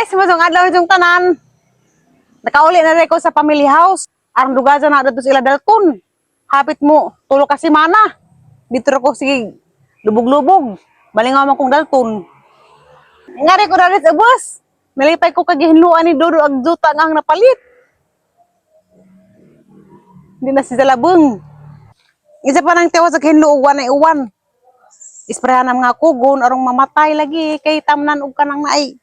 Guys, masong adlaw itong tanan. Nakauli na rin ko sa family house. Arang dugajan na dito sila Dalton. Hapit mo, tulo ka semana. Dito ra ko sige lubog-lubog. Malingaw man kong Dalton. Ngari ko na rin sa bus. Nalipay ko kagihinluan ni Dodo ag juta nga ang napalit. Hindi na si Dalabeng. Isa pa nang tiwas sa hinlo uwan ay uwan. Isprehan ang mga kugon arong mamatay lagi kay tamnan og kanang naay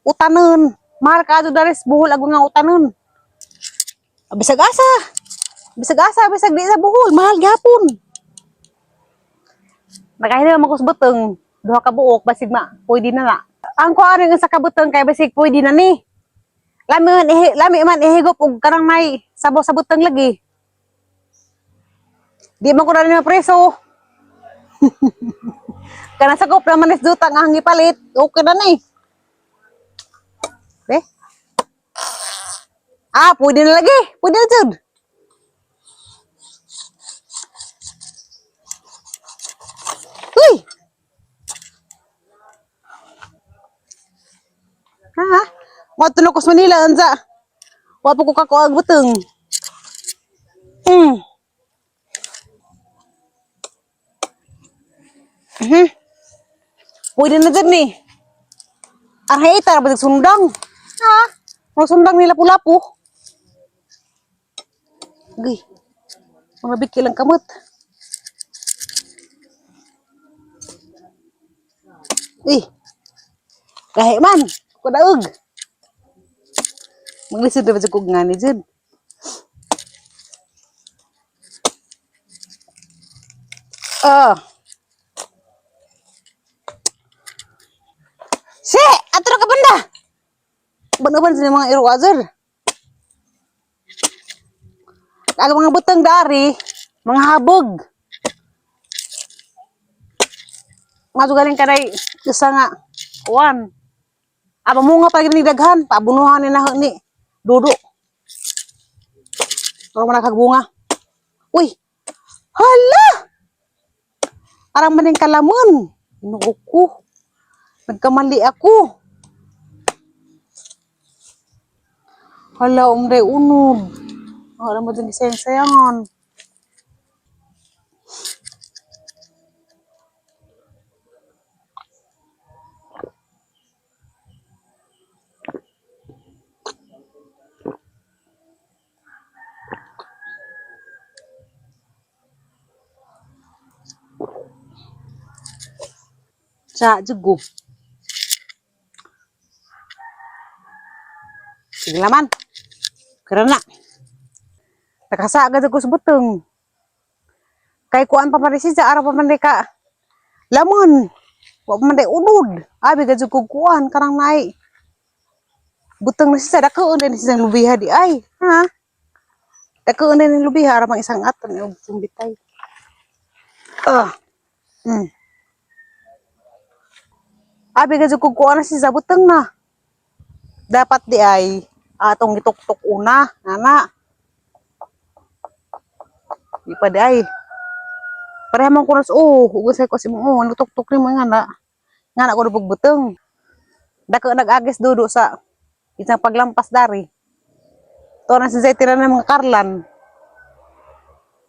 utanon. Mahal ka adto daris buhol ag mga utanon. Bisag asa. Bisag asa, bisag di sa buhol, mahal gyapon. Nakahilaw man ko sa butong, duha ka buok basig ma, pwede na na. Ang kuan nga sa kabutong kay basig pwede na ni. Lami man ihi, lami man ihigop og kanang nay sabaw sa butong lagi. Di man ko na rin mapreso. Kanang sakop naman is duta nga ang gipalit, okay na ni. Be? Ah, pwede na lagi. Pwede na jud. Uy! Ha? Wa ko sa Manila anza. Wa pa ko kakuag buteng. Pwede na jud ni. Ang haita ba sundang? Ha? Mga sundang nila lapu-lapu. Gay. Mga biki lang kamot. Uy. Gahi man. Kudaog. Maglisod na ba sa kog nga ni Jud? Ah. Si! Ato na ka banda! Ban-ban sila mga iruwazer. Ang mga butang dari, mga habog. Nga galing kanay isa nga kuan. Aba mo nga pa ni daghan, paabunuhan ni na ni Dudo. Pero man nakagbunga. Uy. Hala! Arang maning kalamon. Inoo ko. Nagkamali ako. Hala, umday unod. Wala mo din sayangan. Sa jugo. Sige laman. Karena nakasagad ako sa butong. Kay kuan pa man siya, araw pa man di ka. Lamon. Wa pa man di unod. Abi gad ko kuan karang nay. Butong na siya dako din siya lubiha di ay. Ha? Dako din lubiha ara pang isang aton og sumbitay. Ah. Abi gad ko kuan na siya butong na. Dapat di ay atong gituktok una, ana. Di pa di ay. Pareha man ko nas oh, ugusay ko si mo oh, nutuktok nimo nga na. Nga na ko rubog butong. Dako nag-agis dudo sa isang paglampas dari. To na si tira ng mga karlan.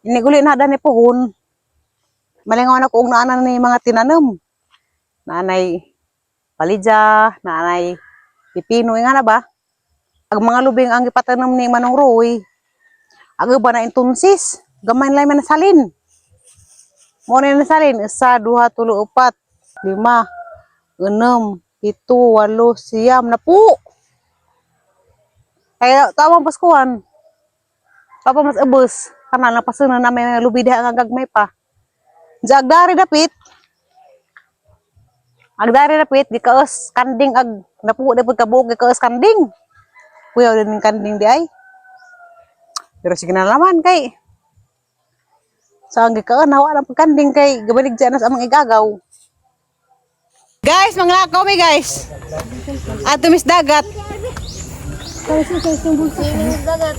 Iniguli na dani pohon. Malingaw na ko og naana ni mga tinanom. Naanay palidya, naanay pipino, nga na ba? Ang mga lubing ang gipatanom ni Manong Roy. Aga ba na intunsis? Gamay lang man salin. Mo na nasalin. Isa, duha, tulo, upat, lima, enam, pito, walo, siyam, napu. Kaya tawang Paskuhan. Papa mas ubos. Kanal na pasunan na may lubi diha nga gagmay pa. Diya agdari dapit. Agdari dapit gikaos kanding ag napu dapit kabuok gikaos kanding. Kuya din kanding di ay. Pero sige na naman kay sa ang gikaon nawa lang pagkanding kay gabalig dyan na sa amang igagaw. Guys, manglakaw mi guys. Ato mis dagat.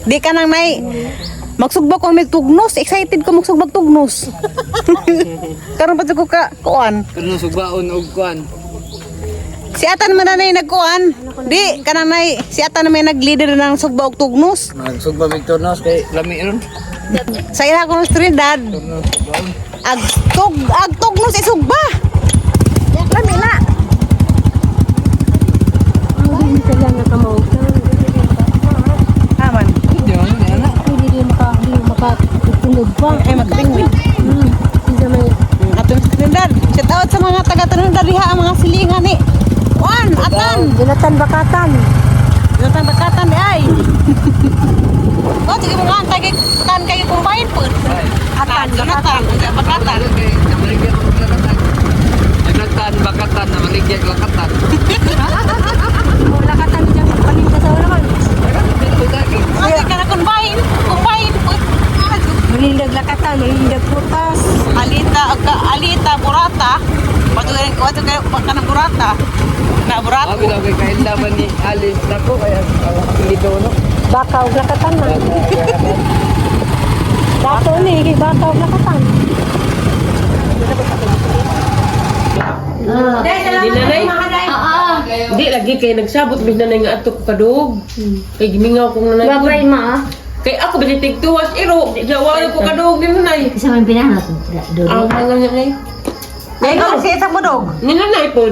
Di ka nang nay magsugbag ko mig tugnos, excited ko magsugbag tugnos. Karon pa jud ko ka kuan. Pero sugbaon og kuan. Si Atan man na nagkuan. Di kanang nay si Atan na may nag-leader ng sugba og tugnos. Nagsugba mig turnos kay lami ron. Sa ila ko ng Trinidad. Ag tugnos isugba. Lami na. Hindi sila nakamautan. Aman. Hindi makatulog pa. Ay magtingwi. Hindi may Atong sa Trinidad. Shout out sa mga taga Trinidad diha ang mga silingan ni. Juan, Atan. Jonathan Bakatan. Jonathan Bakatan di ay. Oh, sige mo nga tagay tan kayo combine po. Atan, Jonathan, ang Bakatan. Lakatan, bakatan na maligya lakatan. Lakatan niya paninda sa naman. Ay, ka na combine, combine po. Manindag lakatan, manindag putas. Alita, ka, alita, burata. Pato kayo, baka ng burata. Na burata. Abi lang kay kaila man ni Alice nako kaya ang apelyido no. Baka og lakatan na. Dato ni kay baka og lakatan. Di nanay? Di lagi kay nagsabot bis nanay nga ato ko kadug. Kay gimingaw kong nanay. Babay ma. Kay ako ba tigtuwas iro, jawaro ko kadug ni nanay. Isa man pinanot. Dodo. Ang mga niya nay. Ay, no, si isang budog. Ni nanay pod.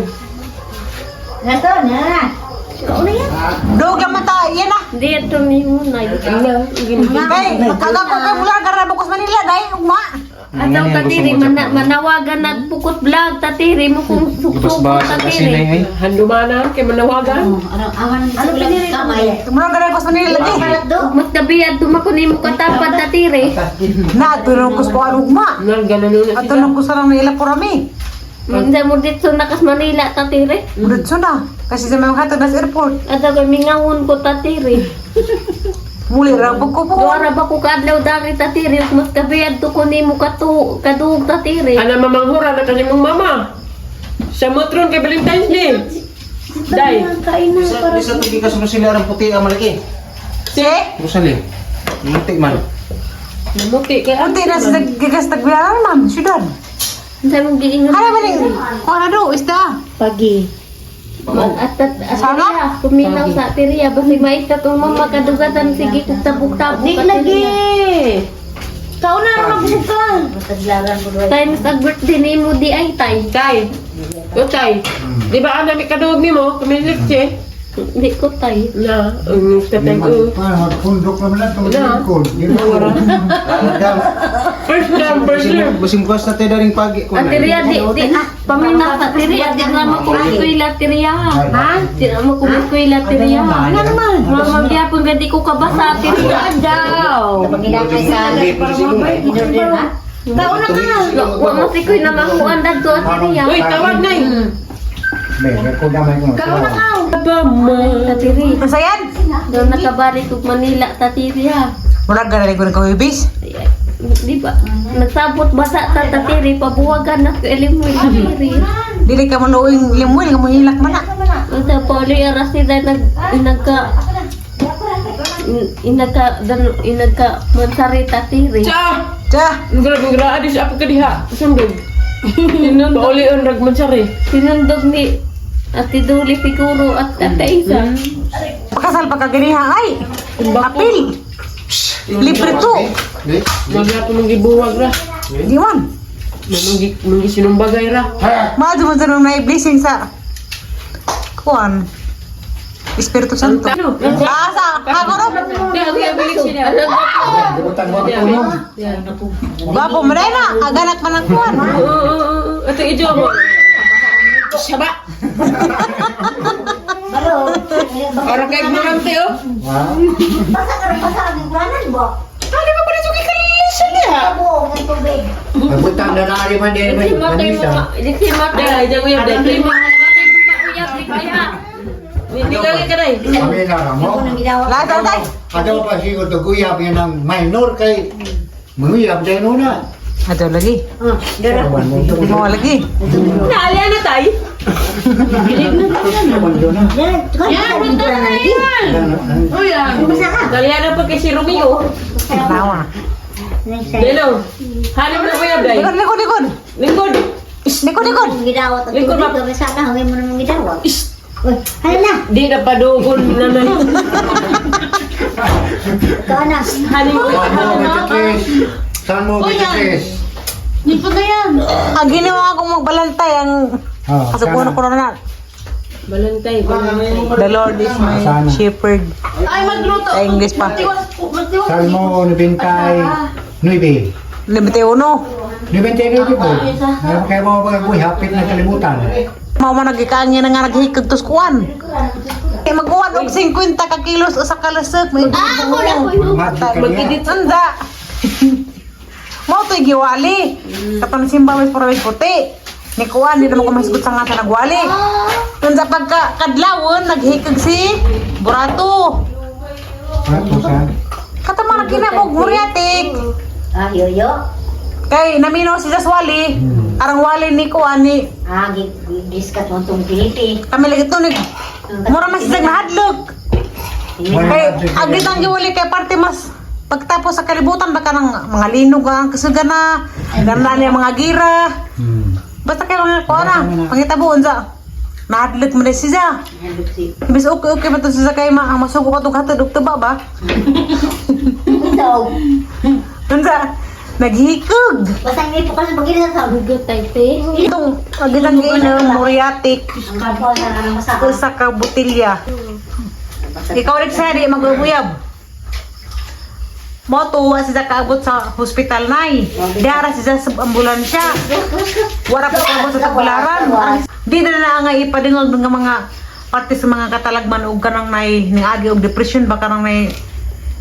Nato na. Kauna yan. Dog lang man ta, yan na. Hindi ito ni mo na. Kay, kaga ko kay mula gara bukos Manila dai ugma. Ataw tatiri manawagan na bukot vlog tatiri mo kung suksok tatiri. Handumanan kay manawagan. Ano pinili kamay? Mula gara bukos Manila lagi. Mas gabi at dumako ni mo katapad tatiri. Na ato ko sa ugma. Nal ganan na Ato nung ko sa lang nila purami. Minsan mo dito nakas Manila tatiri. Diretso na. Kasi sa mga hatag na sa airport. Ataw kay mingawon ko tatiri. Muli ra ko po. Duara ba ko kaadlaw dagi tatiri mas gabi adto ko nimo katu kadug tatiri. Ana mamanghura na kanya mong mama. Sa motron kay Valentine's Day. Day. Kain na para Bisa tugi ka sa Rosalie arang puti ang malaki. Si? Rosalie. Muti man. Namuti kay Unti na sa gigas tagbilaran man, syudad. Sa mong giingon. Hara ba ning kuha na do isda. Pagi. At at Sana? Kuminaw sa tiriya basi maita tong mama kadugatan sige kog tabok-tabok. Di lagi. Kauna ra magbukan. Times ag birthday nimo di ay tay. Tay. O tay. Di ba ana mi kadug nimo kami leche? Di ko tay. Na, ang tatay ko. Pundok naman na itong Wala. lingkod. First come, first serve. Basing bukas na tayo daring pagi ko Ang tiriya di di paminaw sa tiriya di na mo kumiskwela tiriya. Ha? Di na mo kumiskwela tiriya. Nga naman. Mama gyapon gadi ko kabasa tiriya daw. Kauna ka! Wa mo si koy namahuan dadto at tiriya. Uy, tawag na eh. Kauna ka! Ba ma. Tatiri. Masayan? Doon nakabalik og Manila tatiri ha. Mura gara ko ng kahibis. Ay, ay, di ba? Nagsabot basa ta tatiri pabuwagan na ko elimoy tatiri. Dili ka mo nooing limuel nga mo hilak man na. Unsa poli aras nila nag inagka inagka dan inagka mansari tatiri. Cha! Cha, Ang grabe grabe di sa apo kadiha. Sundog. Pauli ang ragmansari. Sinundog ni Ate Duli siguro at Ate Isa. pakasal pa ka ganiha ay. Apil. Libre to. Magyapon mong gibuwag ra. Di man. Manong gisinumbagay ra. Maadto man sa nung na blessing sa kuan. Espiritu Santo. Ano? Ah, sa hagorop. Gwapo mo na, aganak man ang kuan. Oo, oo, oo. Ito ijo mo. Saba. Orang kay ignorante oh. Nagbutang na na rin man din. Di matay mo di si matay. Dai, dyan uyab dai. Di mauyab di kaya. Hindi ka ka dai. Kami na mo. Lahat tay. Adaw pa siguro to guyab yan ang minor kay manguyab dahil nuna. Ato lagi. Mo lagi. Naali na tay. Uy, ah. Dalian na pa kay si Romeo. Tawa. Delo. Hanap na uyab dai. Likod, likod, likod. Lingkod. Likod, likod. Lingkod ba? Uy, hala na. Di na padugon nanay. Ikaw na. Haning ko. Salmo 23. Salmo 23. Dito na yan. Ang ginawa akong magbalantay ang Oh, kasukuno ko na. Balantay, balantay. The Lord is my Sana. shepherd. Ay, magluto. Sa English pa. Salmo 99. 51. 99 po. Ano kaya mga pag-agoy, hapit na kalimutan. Mao man nagikaangin na nga naghikag tos kuan. Eh magkuhan og 50 ka kilos usa ka lasik. May Ah, ako na ko. Mag-magic ka niya. Anda. Mao to'y giwali. Katong simba wis puro wis puti. Ni kuan di naman ko mahisgot sa nga sa nagwali. Unsa pagka kadlawon naghikag si Burato. Ano sa? Katama na kinabog muriatik. Ah, yoyo. Kay naminaw si Jaswali. Arang wali ni kuan ni Ah, giskat mo itong Pilipi. kami lagi to nag mura mas siya nahadlok. Kay agit ang giwali kay parte mas pagtapos sa kalibutan baka ng mga linog ang kasugana, gana niya mga gira. Basta kay mga kuan na, pangitabo unsa. Nahadlok mo na siya. Ibis okay okay ba to siya kay ma ang masuko ka tong hatod og tuba ba? Ito. Unsa naghikog. Basta hindi po kasi pag sa Hugot tayo, te. Itong agit ang giinom muriatic Ang kampo sa nang masaka. usa ka botelya. Ikaw rin siya, di mag-uyab. Mo tuwa siya kaabot sa hospital nay. Diara siya sa ambulansya. Wala pa kaabot sa tagularan. Di na na nga ipadingog ng mga parte sa mga katalagman og kanang nay ning agi og depression ba kanang nay.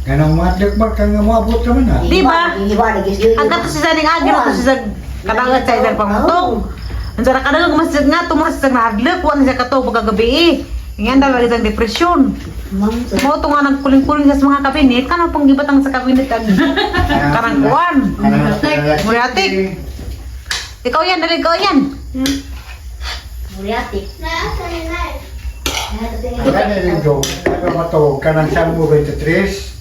Ganang madlak ba kang maabot naman ah. Di ba? Iwa, nagis yoyo. Ang kato siya ning agi na to siya kadangat sa isang pangutong. Ang sara kadagag mas nga tumo siya nahadlok wa na siya kato pagkagabi eh. Ingan daw lagi siyang depression. Ma'am, Mo to nga nagkuling-kuling sa mga kabinet, kanang pang gibatang sa kabinet ang kanang kuwan. Muriatic. Ikaw yan, dali ikaw yan. Muriatic. Wala na rin do. Ano ba to? Kanang Salmo 23.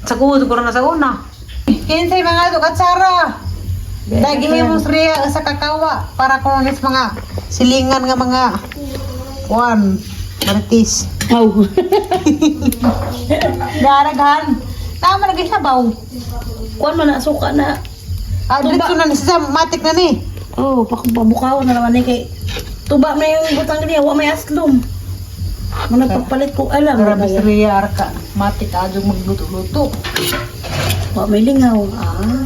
Sa kuod ko na sa una. Kinsay mga to katsara. Dagihimo sa sa kakawa para kung ulit mga silingan nga mga kuan maritis. Aw. Garaghan. Tama na gisabaw. Kuan man na suka na. Ah, diretso na ni siya, matik na ni. Oh, pabukaw na naman ni kay tuba na yung butang niya, wa may aslom. Muna pagpalit ko alam. Grabe si Rhea Arca. Matik adyo magluto-luto. Wa may lingaw. Ah.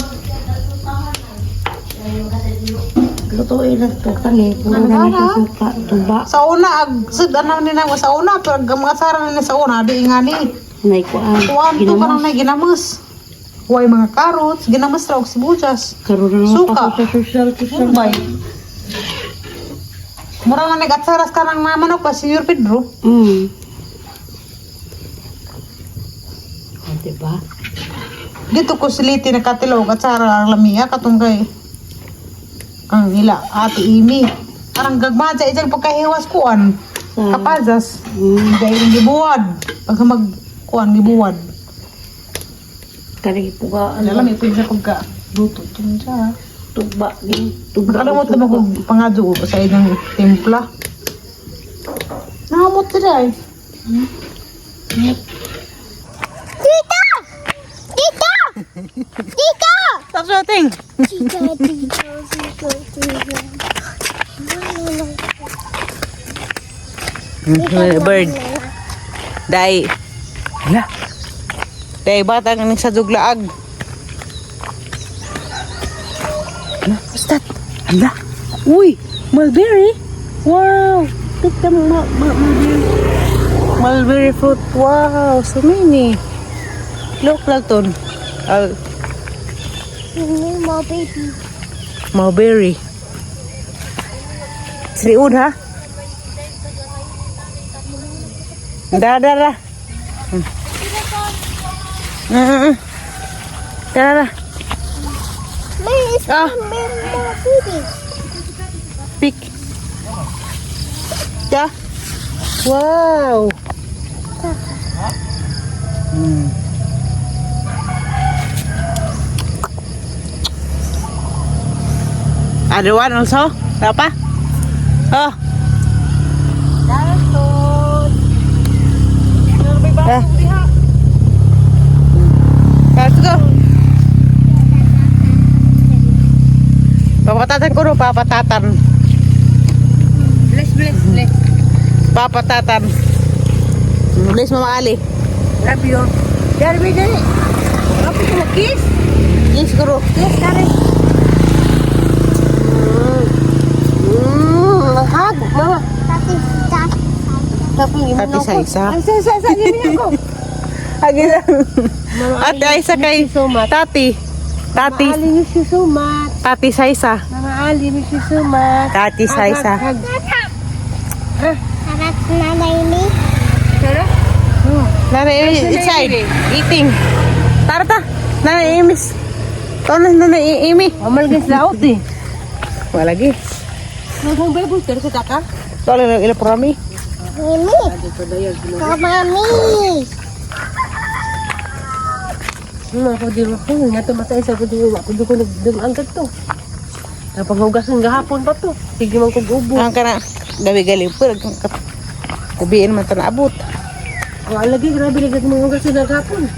Lutuin na to kani, puro na ni suka, tuba. Sa una, ag sud ano ni na sa una, pero ang mga sara ni sa una, di nga ni. Nay kuan. Kuan to parang may ginamos. Huwag mga carrots, ginamos raw og sibuyas. Karon na Suka. pa ko sa social social. Mumbai. Mura na nag-atsaras ka ng manok pa, Senyor Pedro. Oh, diba? Dito ko siliti nakatilaw og atsara ang lamia katong kay ang ila ate Amy. Parang gagma sa isang pagkahiwas kuan. Kapazas. Dahil gibuwad. Pagka mag kuan gibuwad. Kani puga Ano alam ito siya pagka luto ito siya. tuba ni tuba. Nakalimot naman kung pangadyo sa inyong timpla. Nakamot sila eh. Tita! Tita! Tita! Stop shouting! Tita, tita, tita, tita. Bird. Dai. Hala. Dai batang ning sa duglaag. Hala, what's that? Hala. Uy, mulberry. Wow. Look the mulberry. Mulberry fruit. Wow, so many. Look, Dalton. More baby. Mulberry. Sriud ha? Dara, dara. Dara, dara. Please, Ah. more baby. Pick. Yeah. Wow. Other one also? Apa? Oh. Tatan ko no, papatatan. Bless, bless, bless. Papatatan. Bless Mama Ali. Love you. Darby, dali. Kapo ko kiss. Yes, guro. Yes, Karen. Hug, mama. Tati, tati. Tati sa isa. Ay, sa, gini ako. Agi Ate Aisa kay Tati. Tati. Mama Ali, miss you so much. Tati sa isa. Mama Ali, miss you so much. Tati sa isa. Hug, hug. Sarap nanay ni. Tara. Nanay Amy, inside. Eating. Tara ta. Nanay Amy. Tara na Nanay Amy. Amal guys laot eh. Wala gi. Maghang ba booster sa kaka? Tara na ila prami. Mimi. Mami. Ako di ako nga to masay sa kudu ako di ko nagdung to. Napanghugasan gahapon pa to. Sige man kog ubo. Ang kana gabi gali pero kubiin man ta naabot. Wala lagi grabe lagi manghugasan gahapon.